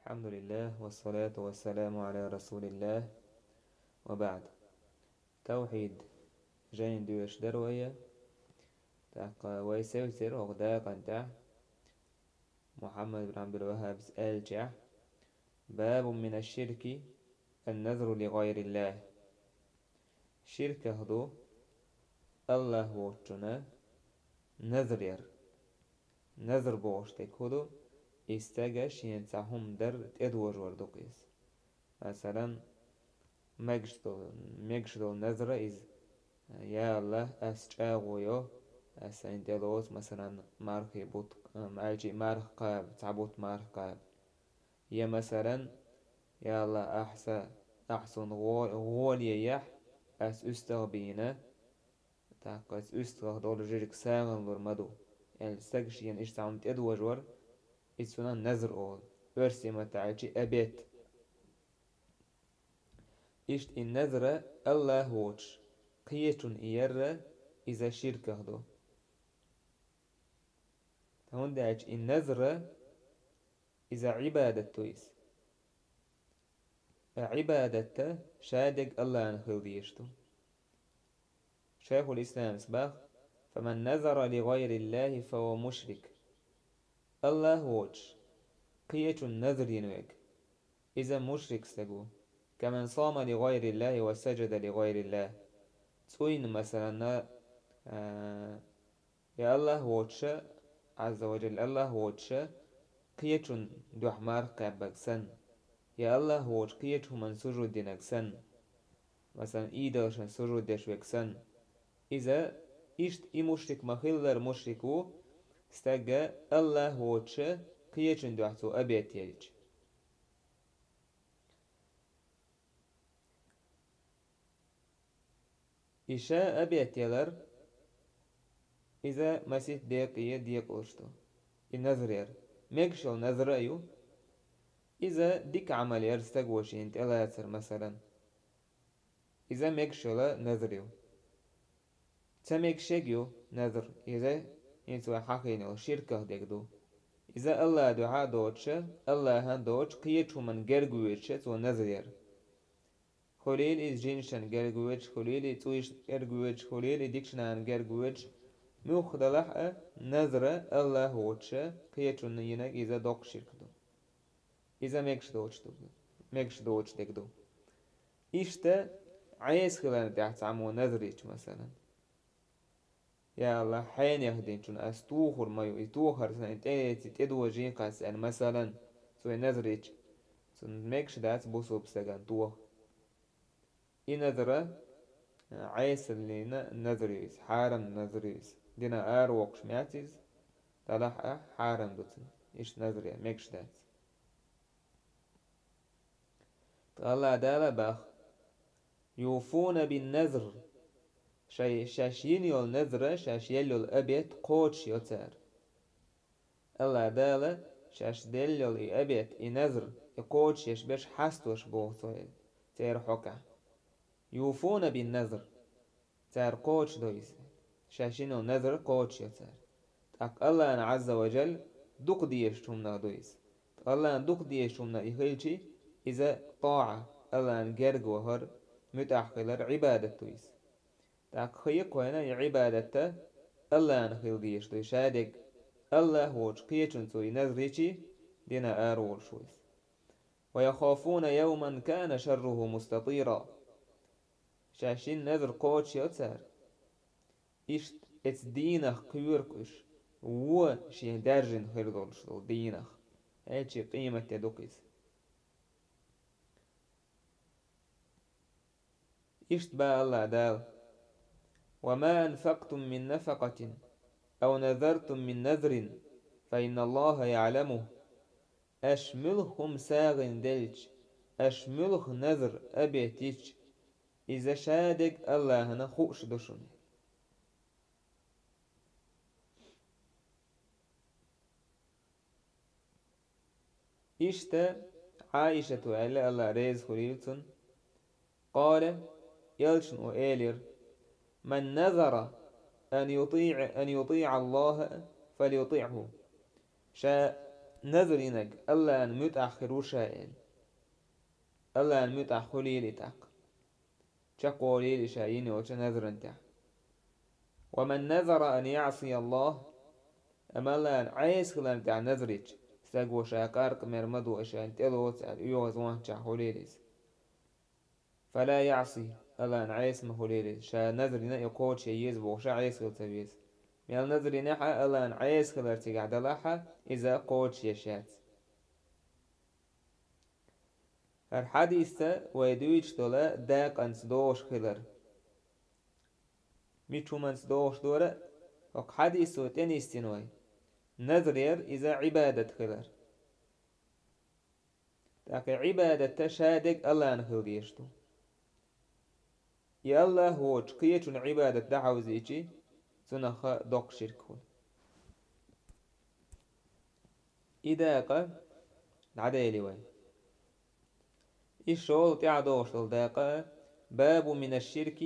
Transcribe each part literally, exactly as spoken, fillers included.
الحمد لله والصلاة والسلام على رسول الله وبعد. Тавхьид жайна доьшуш дара вай. ТӀаккха вай севцира хӀокху дакъана тӀехь Мухьаммад ибн Ӏабдул-ВаххӀабас аьллачохь: «باب من الشرك النذر لغير الله». Ширках ду АллахӀ воцчунна назр яр. Назр бохуш дерг хӀун ду? И стага шена цхьа хӀума дар тӀедожор ду-кх иза. Масалан, мегаш долу, мегаш долу назра иза: «Я АллахӀ, ас чӀагӀо йо, ас сайна тӀе лоцу, масалан, мархи бутт, м, аьлчи марха кхаба, цхьа бутт марха кхаба». Я, масалан: «Я АллахӀ, ахьа са, ахьа суна гӀо-, гӀоле яхь, ас уьстагӀ бийна, тӀаккха ас уьстагӀах долу жижиг сагӀина лур ма ду», аьлла, стага шена иштта цхьа хӀума тӀедожор, иза цунах назр олу. Оьрсийн маттахь аьлчи обет. Иштта и назра АллахӀ воцуш кхечунна и ярра, иза ширках ду. ХӀунда аьлча и назра иза Ӏибадат ду иза. Ткъа Ӏибадатта шадерг АллахӀана хила дезаш ду. Шайхул-Исламас боху: «فمن نذر لغير الله فهو مشرك». АллахӀ воцуш кхечунна назр йина верг, иза мушрик стаг ву. «كمن صام لغير الله وسجد لغير الله». ЦӀуйна, масалан, а, я АллахӀ воцуша, Ӏазза ва Джалла АллахӀ воцуша, кхечунна дуьхьа марха кхаьбнарг санна, я АллахӀ воцуш кхечу хӀуманна сужуд динарг санна, масалан, идолшна сужуд деш верг санна, иза иштта и мушрик ма-хиллара мушрик ву, стага АллахӀ воцуша кхечунна дуьхьа цо обет елча. И ша обет ялар, иза масийтта декъе декъалуш ду. И назр яр. Мегаш йолу назр а ю. Иза дика Ӏамал яр стага шена тӀелацар, масалан. Иза мегаш йолу назр ю. Ца мегаш ерг ю назр, иза хӀинца вай хьахийна йолу ширках дерг ду. Иза АллахӀ дуьхьа а доцуша, АллахӀана доцуш, кхечу хӀуманна герга воьдуша цо назр яр. Хуьлийла иза жинашна герга воьдуш, хуьлийла иза цӀуйшна герга воьдуш, хуьлийла иза дикачу нахана герга воьдуш, муьлхха далахь а, назра АллахӀ воцуша кхечунна йинарг иза доккха ширк ду. Иза мегаш доцуш ду, мегаш доцуш дерг ду. Иштта Ӏеса хиларна тӀехь цхьаммо назр йича, масалан. Я АллахӀ, хьенех динчунна ас тухур ма ю, и тохар сайн тӀе а эций, тӀедожийна-кх ас аьлла, масалан, цо и назр йича, цунна мегаш дац бусулба стагана тоха. И назра, Ӏесаллина назр ю иза, хьарам назр ю иза. Динан аравоккхуш ма яц иза, делахь а хьарам ду цунна. Иштта назр ян мегаш дац. Ткъа АллахӀ Дала боху: «يوفون بالنذر». Шай, шаьш йина йолу назра, шаьш елла йолу обет кхочушйо цара. АллахӀ Дала шаьш делла йолу и обет, и назр, и кхочушъеш берш хьастош боху цо, церан хьокъехь. «يوفون بالنذر». Цара кхочушдо иза. Шаьш йина йолу назр кхочушйо цара. ТӀаккха АллахӀана Ӏазза ва Джалла дукха дезачу хӀуманах ду иза. АллахӀана дукха дезачу хӀуманах и хилчи, иза тӀаӀа, АллахӀана герга вахар, муьтӀахь хилар Ӏибадат ду иза. ТӀаккха хи йикхойна и Ӏибадатта АллахӀана хила дезаш ду и шадерг. АллахӀ воцуш кхечунна цо и назр йичи, динан араволуш ву иза. «ويخافون يوما كان شره مستطيرا». Шаьш йина назр кхочушйо цара. Иштта эцу дийнах кхоьру-кх уьш, вон шен даьржина хир долуш долу дийнах. Аьлчи къематде ду-кх иза. Иштта боху АллахӀ Дала: «وما أنفقتم من نفقة أو نذرتم من نذر فإن الله يعلمه». Аша муьлха хӀума сагӀина делча, аша муьлха назр, обет йича, иза шадерг АллахӀана хууш ду шуна. Иштта Ӏаишата аьлла, АллахӀ реза хуьлийла цунна: «قال», элчано элира: «من نذر أن يطيع، أن يطيع الله فليطعه». Ша Назр йинарг Аллахьан муьтӀахь хир ву ша аьлла. Аллахьан муьтӀахь хуьлийла и тӀаккха. Чекхволийла и ша йина йолчу назран тӀехь. «ومن نذر أن يعصي الله», амма Аллахьан Ӏеса хиларна тӀехь назр йича, стаго ша къаркъа мер ма до, ша тӀелоцу аьлла, оьгӀаз вахчахь хуьлийла иза. «فلا يعصي», Аллахьан Ӏеса ма хуьлийла иза, ша назр йина и кхочушъян еза бохуш а Ӏеса хила ца веза. Мел назр йинехь а, Аллахьан Ӏеса хилар цигахь далахь а, иза кхочушъеш яц. ХӀара хьадисца вай дуьйцуш долу дакъанца догӀуш хилар. Мича хӀуманца догӀуш дара, хӀокху хьадисо тӀе нисдина вай. Назр яр иза Ӏибадат хилар. ТӀаккха и Ӏибадат ша дерг Аллахьана хила дезаш ду. И Аллахь воцучу кхечун Ӏибадат дӀахьовзийчи, цунах доккха ширк хуьлу. И дакъа дӀадели вай. И шолгӀа тӀаьхьа догӀуш долу дакъа: «باب من الشرك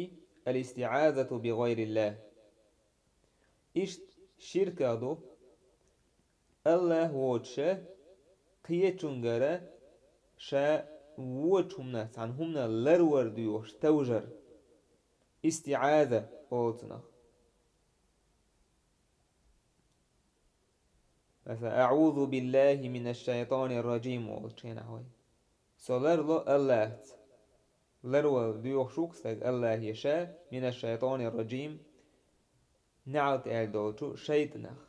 الاستعاذة بغير الله». Иштта ширках ду Аллахь воцуша кхечунгара ша вочу хӀуманах цхьана хӀуманах ларвар доьхуш тавжар. ИстиӀаза олу цунах. Масала, «АӀузу биллахи минаш шайтанир ражим» олучу хенахь вай. Со ларло Аллахьца. Ларвала доьхуш ву-кх стаг Аллахье ша, «минаш шайтанир ражим», неӀалт аьлла долчу шайтӀанах.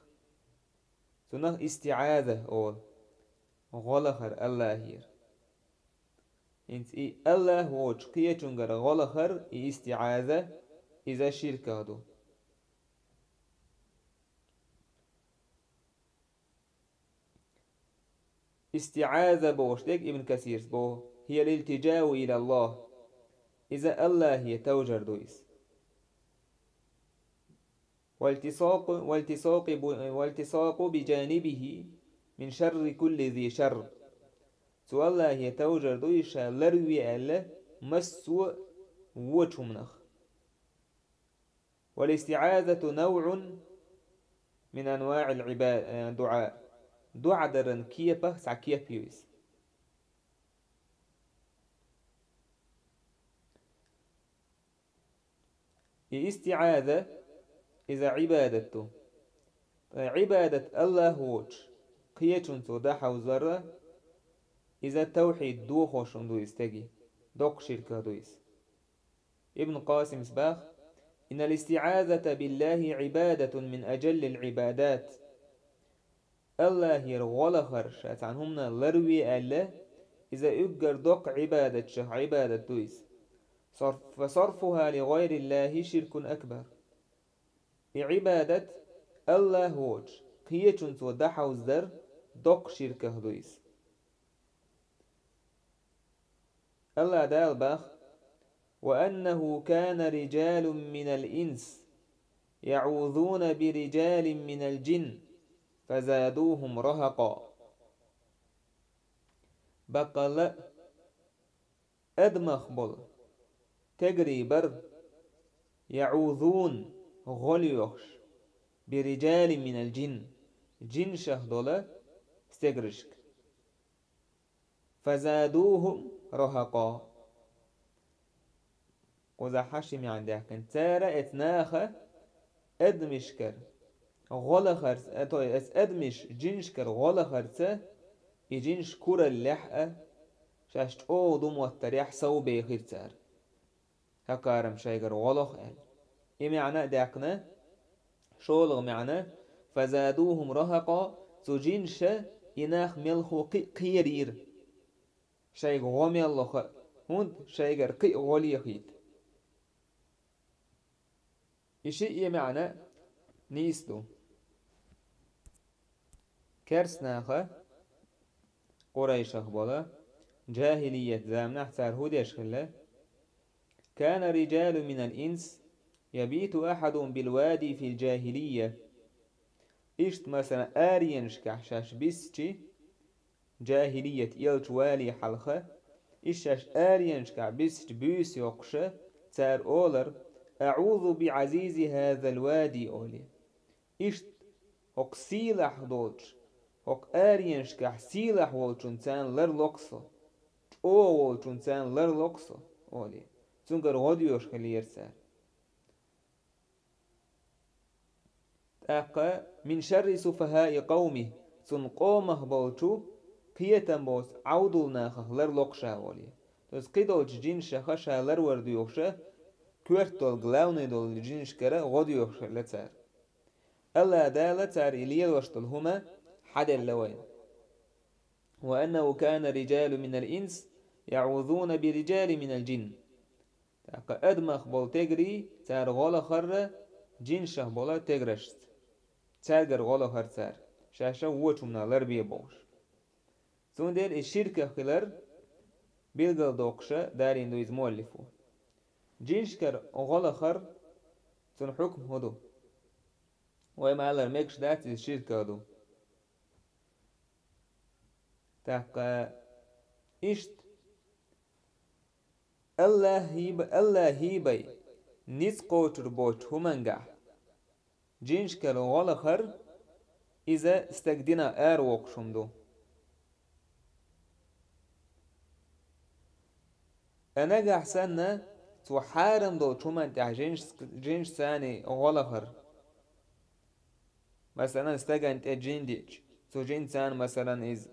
Цунах истиӀаза олу, гӀо лахар Аллахьера. ХӀинца и Аллахь воцучу кхечунгара гӀо лахар, и истиӀаза, иза ширках ду. ИстиӀаза бохуш дерг Ибн Касирс боху: «ХӀия лилтиджау илаллахӀ». Иза Аллахье товжар ду иза. «Валтисакъу, валтисакъу бу-, валтисакъу биджанибихӀи мин шарри кулли зи шарр». Цу Аллахье товжар ду иза ша ларве аьлла массо а вочу хӀуманах. «ВалистиӀазату навӀун мин анваӀил Ӏиба-, э, дуӀа». ДуӀа даран кепах цхьа кеп ю иза. И истиӀаза, иза Ӏибадат ду. Ткъа Ӏибадат Аллахь воцуш кхечунца дӀахьовзар, иза тавхьид дохош хӀума ду иза стеган, доккха ширках ду иза. Ибн Къасимс баха: «Иннал истиӀазата биллахӀи Ӏибадатун мин аджаллил Ӏибадат». Аллахьера гӀо лахар, ша цхьана хӀуманах ларве аьлла, иза уггар доккха Ӏибадатех Ӏибадат ду иза. Сарф-, фасарфухӀа ли гӀайриллахӀи ширкун акбар. И Ӏибадат Аллахь воцуш кхечунца дӀахьовзар доккха ширках ду иза. Аллахь Дала баха: «Ва аннаху кана риджалун минал инс яӀузуна би риджалин минал джин, фазадухум рахакъа». Баккъалла а, адамех болу тегарий бара, яӀузун, гӀо лоьхуш, би риджалин минал джин, джинашах долу стегаршка. «Фазадухум рахакъа». Кхузахь ши маьӀна даьккхина. Цара, эцу наха, адамашкара гӀо лахарца, э, то есть эцу адамаша джинашкара гӀо лахарца, и джинаш кураллехь а, шаьш чӀогӀа ду моттарехь сов бехира цара. ХӀокхара-м шайгара гӀо лоху аьлла. И маьӀна а даьккхина, шолгӀа маьӀна: «Фазадухум рахакъа», цу джинаша и нах мелхо кхин а кхерийра. Шайга гӀо мел лоху а, хӀунда шайгара кхин а гӀо лехийта. И шиъ а маьӀна нийса ду. Керстанаха, къурайшах болу, джахилият заманахь цара хӀун деш хилла? «Кана риджалу минал инс ябиту ахьадухум бил вади фил джахилия». Иштта, масала, аренашкахь шаьш биссичи, джахилият элча вале хьалха, и шаьш аренашкахь биссича буьйса йоккхуша, цара олар: «АӀузу би Ӏазизи хӀазал вади», олий. Иштта хӀокху сийлахь долчу хӀокху аренашкахь сийлахь волчунна царна ларло-кх со, чӀогӀа волчунна царна ларло-кх со, олий. Цуьнгара гӀо доьхуш хиллера цара. ТӀаккха: «Мин шарри суфахаи къавми», цуьнан къомах болчу кхетам боцу Ӏовдал нахах ларло-кх ша, олий. Иза кхидолчу жинашкахь ша ларвар доьхуш, коьрта долу, главный долу жинашкара гӀо доьхуш хилла цара. Алла Дала цара и лелош долу хӀума хьаделла вайна. «Ва аннаху кана рижалу минал инс яӀузуна би рижали минал жин». ТӀаккха адамах болу тегарий, цара гӀо лахара жинашах болу тегарашца. Цаьргара гӀо лахара цара, шаьш а вочу хӀуманах ларбе бохуш. Цундела и ширках хилар билгалдоккхуш далийна ду иза муаллифо. Жинашкара гӀо лахар, цуьнан хьукма хӀун ду? Вай ма-аллара, мегаш дац иза ширках ду. ТӀаккха иштта Аллахьий б-, Аллахьий бай ницкъ кхочур боцчу хӀумангахь жинашкара гӀо лахар, иза стаг динах аравоккхуш хӀума ду. А нагахь санна, цо хьарам долчу хӀуманна тӀехь жинаш-, жинашца гӀо лахар. Масалан, стагана тӀе жин деъча, цу жинца, масалан, иза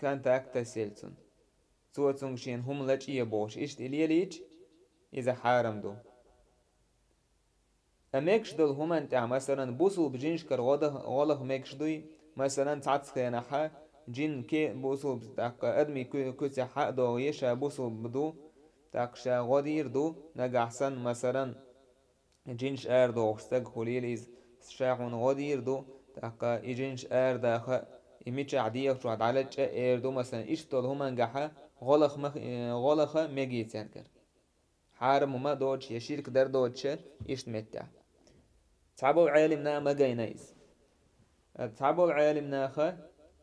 контакт тасъелла цунна. Цо цуьнга шена хӀума лачкъа бохуш, иштта и лелийча, иза хьарам ду. А мегаш долу хӀуманна тӀехь, масалан, бусулба жинашкара гӀо даха-, гӀо лаха мегаш дуй, масалан, цхьацца хенахь жин ке-, бусулба, тӀаккха адамийн куь-, куьцехь а догӀий, ша бусулба ду, тӀаккха ша гӀо дийр ду, нагахь санна, масалан, жинаш арадохуш стаг хуьлийла иза, ша хьуна гӀо дийр ду, тӀаккха и жинаш арадаха, и мичахь дегӀа чохь дӀалачкъа а эр ду, масалан, иштта долу хӀумангахь гӀо лаха ма-, э, гӀо лаха мегий цаьргара. Хьарам хӀума доцуш я ширк дар доцуш иштта меттехь. Цхьаболу Ӏелимнаха магийна иза. Цхьаболу Ӏелимнаха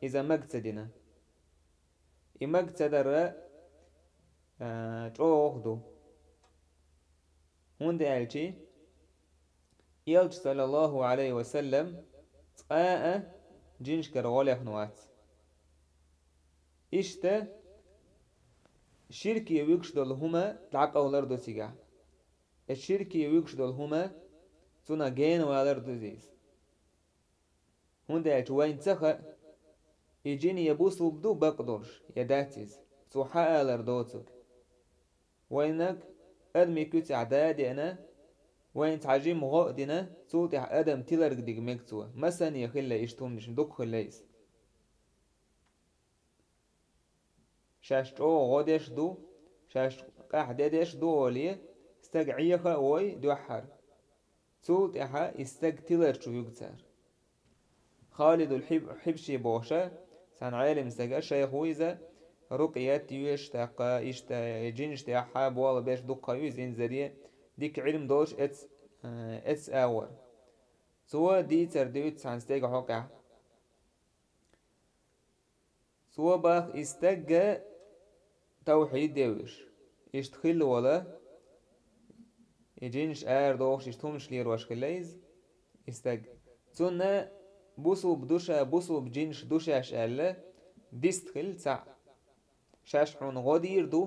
иза мага ца дина. И мага ца дара, а, чӀогӀа ду. ХӀунда аьлча Элча, саллаллаху Ӏалайхи ва саллам, цкъа а жинашкара гӀо лехна вац. Иштта, ширке вуьгуш долу хӀума дӀакъовлар ду цигахь. И ширке вуьгуш долу хӀума цунах гена валар ду иза. ХӀунда аьлча вайна ца хаьа, и жин я бусулба ду бакъ долуш, я дац иза, цо хьаалар доцург. Вайнаг адамийн куьцехь да а деана, вайна цхьа жима гӀо а дина, цул тӀаьхьа адам тиларг диг мега цо. Масане хилла иштта хӀуманаш, дукха хилла иза. Шаьш чӀогӀа гӀо деш ду, шаьш къаьхьа де деш ду олий, стаг Ӏеха а вой дуьххьара. Цул тӀаьхьа и стаг тилар чу вуьгу цара. Халидул Хьиб-, Хьибши бохуша, цхьана Ӏелим стага шайх ву иза, рукъият йоьш, тӀаккха иштта жинаш тӀехь болх беш дуккха ю иза инзаре, дика Ӏилма долуш эц-, э, эцу агӀор. Цо дийцар дуьйцу цхьана стеган хьокъехь. Цо бах и стагга тавхьид девлаш, иштта хилла вала, и жинаш арадохуш, иштта хӀуманаш лелош хилла иза, и стаг. Цунна бусулба ду ша, бусулба жинаш ду шаьш аьлла, дист хилла цхьаъ. Шаьш хьуна гӀо дийр ду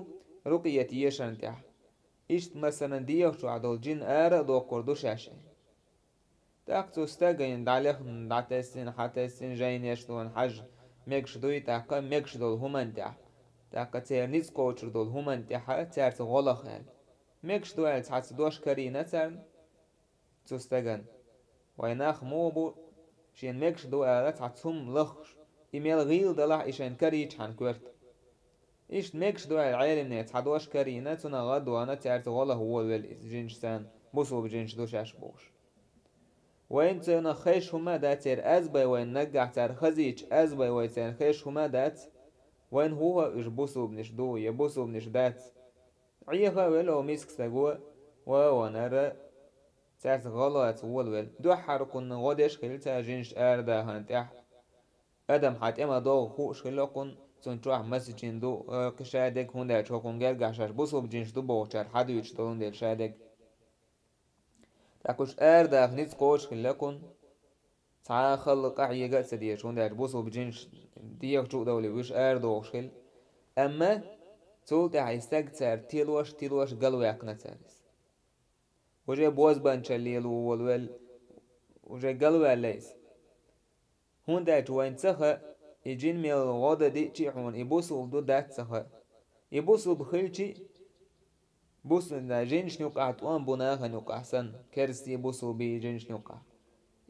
рукъият ешарна тӀехь. Иштта, масалан, дегӀа чохь долу жин ара а доккхур ду шаьш аьлла. ТӀаккха цу стага дӀалехна, дӀатесна, хьатесна, жайнеш ду хьажа, мегаш дуй, тӀаккха мегаш долу хӀуманна тӀехь. ТӀаккха церан ницкъ кхочур долу хӀуманна тӀехь цаьрца гӀо лаха аьлла. Мегаш ду аьлла цхьацца дош карийна царна, цу стагана. Вайн нах муха бу, шена мегаш ду ала цхьацца хӀума лаххаш, и мел гӀийла далахь и шайна карийчхьана коьрта. Иштта мегаш ду аьлла Ӏелимне цхьа дош карийна, цунах гӀадвана, цаьрца гӀо лаха волавелла иза жинаш царна, бусулба жинаш ду шаьш бохуш. Вайна цунах хезаш хӀума а дац, церан аз бай вайна наггахь цара хазийча, аз бай вай церан хезаш хӀума а дац, вайна хӀун хаьа уьш бусулбанаш ду я бусулбанаш дац. Ӏеха а велла оха миска стаго, ва ванара, цаьрца гӀо лаца волавелла. Дуьххьара кхунна гӀо деш хилла цара жинаш арадахана тӀехь. Адам хьан тӀе ма догӀу хууш хилла кхунна, цунна чохь масийтина ду, кхин шадерг, хӀунда аьлча хӀокхунна гергахь шаьш бусулба жинаш ду бохучара хьадуьйцуш долун дела шадерг. ТӀаккха уьш арадаха ницкъ кхочуш хилла кхунна. Цхьа а халла къахьега а ца дезаш, хӀунда аьлча бусулба жинаш дегӀа чу а довлий, уьш арадохуш хилла. Амма цул тӀаьхьа и стаг цара тилош, тилош галваьккхина цара иза. Уже бозбанчалла лело волавелла, уже галваьлла иза. ХӀунда аьлча вайна ца хаьа, и жин мел гӀо дан диъча а хьуна, и бусулба ду дац ца хаьа. И бусулба хилча а, бусулба жинашна юкъахь тӀом бу нахана юкъахь санна, керстий, бусулбий жинашна юкъахь.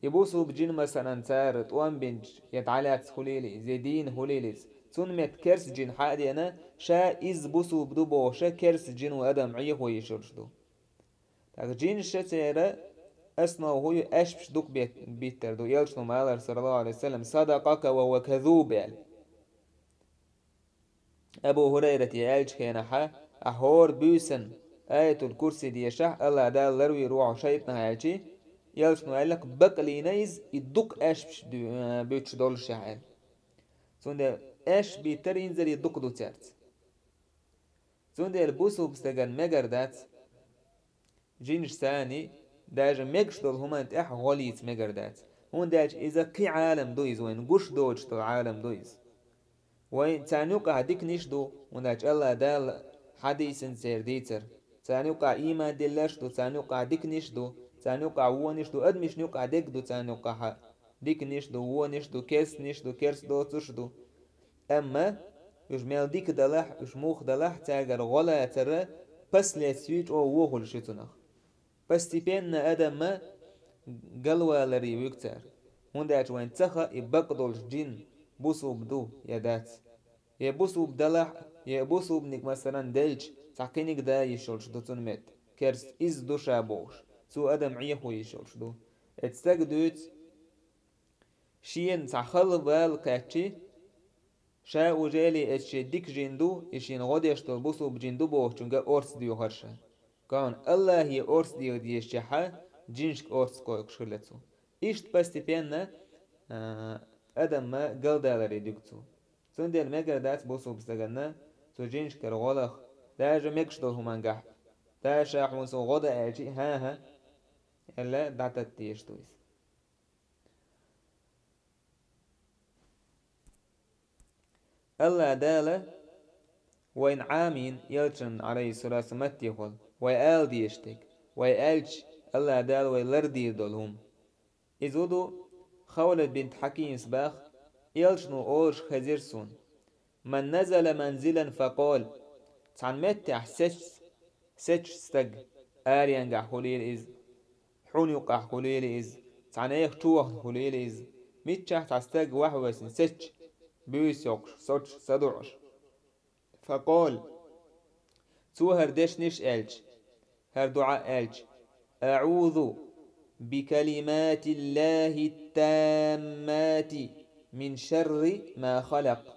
И бусулба жин, масалан, цара тӀом бинча, я дӀалаьцна хуьлийла иза, я дийна хуьлийла иза, цунна метта керста жин хьа а деана, ша иза бусулба ду бохуш, керста жино адам Ӏехо йиш йолуш ду. ТӀаккха жинаш церан основа хӀун ю, аьшпаш дукха бет-, биттар ду. Элчано ма аллара, саллаллаху Ӏалайхи ва саллам, «Садакъака ва хӀува казуб», аьлла. Абу ХӀурайрата аьллачу хенахь, ахь хӀора буьйсанна Аятул Курси дешахь, АллахӀ Дала ларвийр ву хьо шайтӀанах аьлча, Элчано аьлла-кх, бакълийна иза, и дукха аьшпаш ду-, буьттуш доллушехь аьлла. Цундела аьшпаш биттар инзаре дукха ду цаьрца. Цундела бусулба стагана мегар дац, жинаш царний, даже мегаш долу хӀуманна тӀехь гӀо лийца мегар дац. ХӀунда аьлча иза кхин Ӏалам ду иза, вайна гуш доцуш долу Ӏалам ду иза. Вай царна юкъахь диканиш ду, хӀунда аьлча АллахӀ Дала хьадийсина церан дийцар. Царна юкъахь ийман дилларш ду, царна юкъахь диканиш ду, царна юкъахь вониш ду, адамашна юкъахь дерг ду царна юкъахь. Диканиш ду, вониш ду, керстаниш ду, керста доцурш ду. Амма уьш мел дика далахь, уьш муха далахь, цаьргара гӀо лацара последствий чӀогӀа вон хуьлуш ю цунах. Постепенно адам галваларе вуьгу цара. ХӀунда аьлча вайна ца хаьа, и бакъ долуш жин бусулба ду я дац. Я бусулба далахь а, я бусулбаниг, масалан, делча, цхьа кхиниг да йиш йолуш ду цунна метта. Керста иза ду ша бохуш, цо адам Ӏехо йиш йолуш ду. Эцу стага дуьйцу, шена цхьа халла бала кхаьччи, ша ужели эцу шен дика жин ду, и шена гӀо деш долу бусулба жин ду бохучуьнга орца доьхур ша. Кхана АллахӀе орца деха дезачехьа, жинашка орца кхойкхуш хилла цо. Иштта постепенно, а, адам ма галдаларе дуьгу цо. Цундела мегар дац бусулба стаганна цу жинашкара гӀо лаха, даже мегаш долу хӀумангахь. Даже ша хьуна цо гӀо дан аьлчи, хӀан-хӀа, аьлла, дӀататта дезаш ду иза. АллахӀ Дала вайна Ӏамийна, элчанна, Ӏалайхиссалату вассалам, маттехула, вай ала дезаш дерг, вай аьлча, АллахӀ Дала вай лардийр долу хӀума. Иза хӀун ду, Хавлат бинт Хьакимас баха, элчано олуш хезира суна: «Ман назала манзилан факъала». Цхьана меттехь сеч-, сецча стаг, аренгахь хуьлийла иза, хьуна юккъехь хуьлийла иза, цхьана эха чу вахана хуьлийла иза, миччахь цхьа стаг вахьавесна сецча, буьйса йоккхуш, соцуш, садоӀуш. Факъала. Цо хӀара дешнаш аьлча, хӀара дуӀа аьлча: «АӀузу бикалиматиллахи ттаммати мин шарри ма халакъ».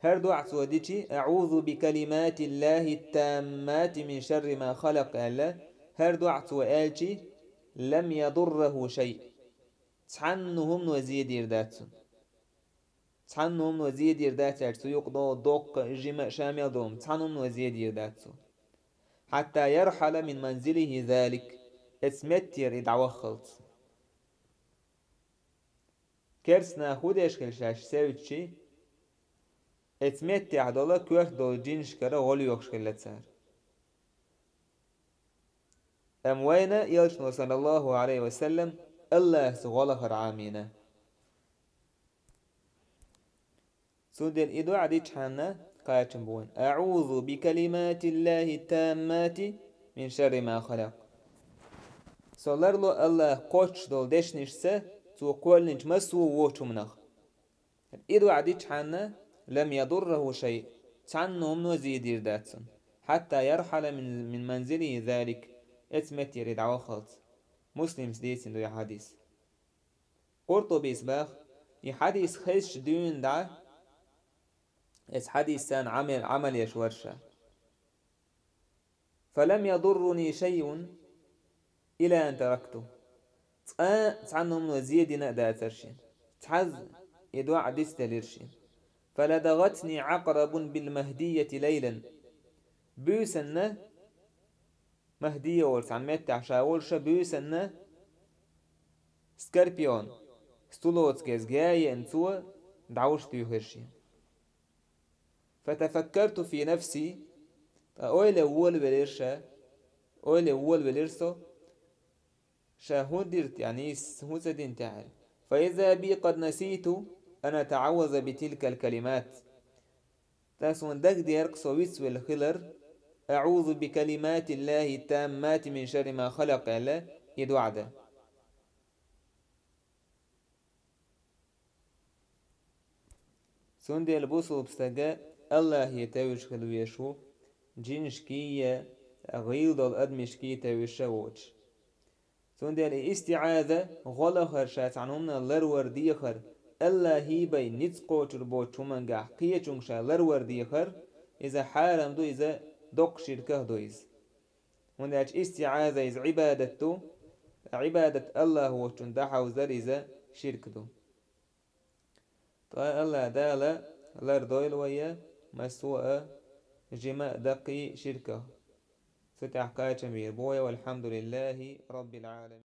ХӀара дуӀа цо дичи: «АӀузу бикалиматиллахи ттаммати мин шарри ма халакъ», аьлла, хӀара дуӀа цо аьлчи: «Лам ядурраху шай». Цхьанна хӀумано зе дийр дац цунна. Цхьанна хӀумано зе дийр дац аьлча, цу юкъа догӀу доккха а, жима а, ша мел долу хӀума, цхьанна хӀумано зе дийр дац цо. «Хьатта ярхьала мин манзилихи залик», эцу меттера и дӀаваххалц. Керстанаха хӀун деш хила шаьш севцчи, эцу меттехь долу коьрта долу жинашкара гӀо лоьхуш хилла цара. Амма вайна элчано, саллаллаху Ӏалайхи ва саллам, АллахӀца гӀо лахар Ӏамийна. Цундела и дуӀа дичхьана кхачам бу вайн: «АӀузу бикалиматиллахи ттаммати мин шарри ма халакъ». Со ларло АллахӀа кхоччуш долу дешнашца, цо кхоьллинчу массо а вочу хӀуманах. И дуӀа дичхьана: «Лам ядурраху шай», цхьанна хӀумано зе дийр дац цунна. «Хьатта ярхьала мин, мин манзилихи залик», эцу меттера и дӀаваххалц. Муслимс дийцина ду и хьадис. Къуртубис баха, и хьадис хезча дуьйна дӀа, эцу хьадисца Ӏамал, Ӏамал еш вара ша. «Фалам ядурруни шайъун ила ан таракту». Цкъа а цхьанна хӀумано зе дина а дацара шена. Цхьазза и дуӀа дицделира шена. «Фаладагатни Ӏакърабун бил Махдийяти лайлан». Буьйсанна, Махдийя олу цхьана меттехь ша волуша, буьйсанна Скорпион, стулоца гезга еана цо дӀавуш туьйхира шен. فتفكرت في نفسي, ткъа ойла волавелира ша, ойла волавелира со, ша хӀун дира, яъни хӀун ца дина тӀехьара. فإذا بي قد نسيت أن أتعوذ بتلك الكلمات. ТӀаккха суна дагадеара-кх со вицвелла хилар, أعوذ بكلمات الله التامات من شر ما خلق аьлла, и доӀа дан. Цундела бусалба стаг АллахӀе тевжаш хила везаш ву, жинашкий а, гӀийла долу адамашкий а тевжаш а воцуш. Цундела и истиӀаза гӀо лахар, ша цхьана хӀуманах ларвар дехар, АллахӀий бен ницкъ кхочур боцучу хӀумангахь кхечуьнга ша ларвар дехар, иза хьарам ду, иза доккха ширках ду иза. ХӀунда аьлча истиӀаза иза Ӏибадат ду, Ӏибадат АллахӀ воцчунна дӀахьовзар иза ширк ду. Ткъа АллахӀ Дала лардойла вай массо а жима а даккхий ширках. Цу тӀехь кхачам бийр бу вай, والحمد لله رب العالمين.